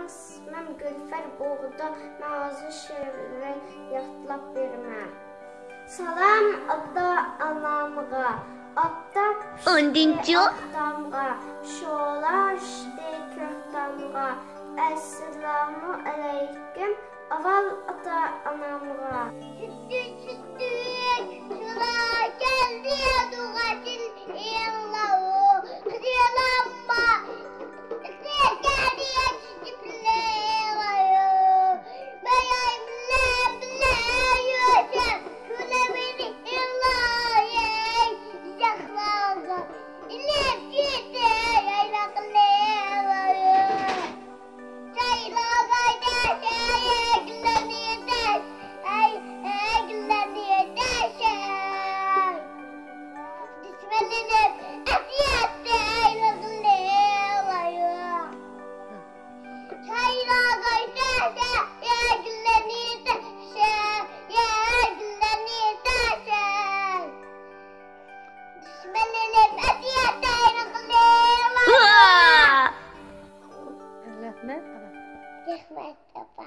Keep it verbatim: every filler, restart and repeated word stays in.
ئىسمىم گۈلفەر بولىدۇ، مەن ھازىر شېئىرنى يادلاپ بېرىمەن. سالام ئاتا-ئانامغا، ئاپتاپ پىشتى ئاق تامغا، شولا چۈشتى كۆك تامغا، ئەسسالامۇ ئەلەيكۇم ئاۋۋال ئاتا-ئانامغا. سۈتتۈك، سۈتتۈك، شولا كەلدى، دۇغاچىن ئېڭلاۋۇ، قىزىلامما، قىزىل كەلدى، چېچىپ ئېڭلايۇ. مەيەي بىلەن بىلەن يۈرسەم، كۈلۈمنى ئېڭلايەي، ياقلارغا ئېلىپ كېتەي، يايلاقنى ئېڭلايۇ. رەھمەت. رەھمەت، ئاپا.